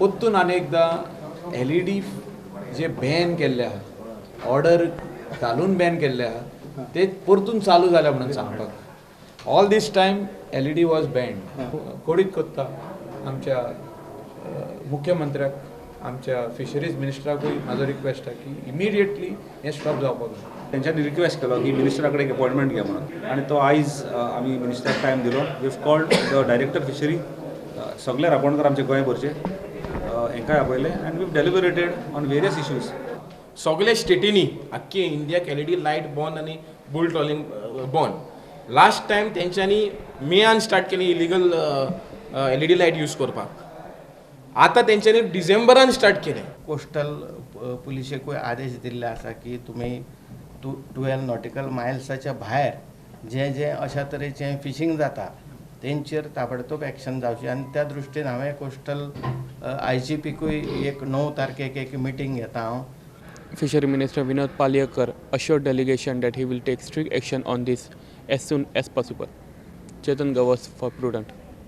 परतून आनी एकदां एलईडी जे बॅन केल्ले आहा, ऑर्डर घालून बॅन केल्ले आहा, ते परतून चालू जाल्या म्हणून सांगपाक. All this time LED was banned. कोडीत कोत्ता आमच्या मुख्यमंत्र्याक, आमच्या फिशरीज मिनिस्टराकूय म्हाजो रिक्वेस्ट आहा की इमिडिएटली हें स्टॉप जावपाक जाय. तेंच्यांनी रिक्वेस्ट केलो की मिनिस्टरा कडेन एक अपॉयंटमेंट घे म्हणून आनी तो आयज आमी मिनिस्टराक टायम दिलो. We have called the director fishery, सगळे रापणकार आमचे गोंयभरचे हेंकाय आपयले आनी we have deliberated on various issues. सगळे स्टेटींनी आख्खे इंडियाक एलईडी लायट बॉन आनी बुल ट्रॉलिंग बॉन. लास्ट टायम तेंच्यांनी मेयान स्टार्ट केली इलिगल एलईडी लायट यूज करपाक, आतां तेंच्यांनी डिसेंबरान स्टार्ट केलें. कोस्टल पुलिशेकूय आदेश दिल्ले आसा की तुमी 12 नॉटिकल मायल्साच्या भायर जे जे अशा तरेचें फिशींग जाता तेंचेर ताबडतोब एक्शन जावची. आनी त्या दृश्टीन हांवें कोस्टल आयजीपीकूय एक 9 तारखेक एक मिटींग घेता हांव. Fishery Minister Vinod Palyekar assured delegation that he will take strict action on this as soon as possible. Chetan Gawas for Prudent.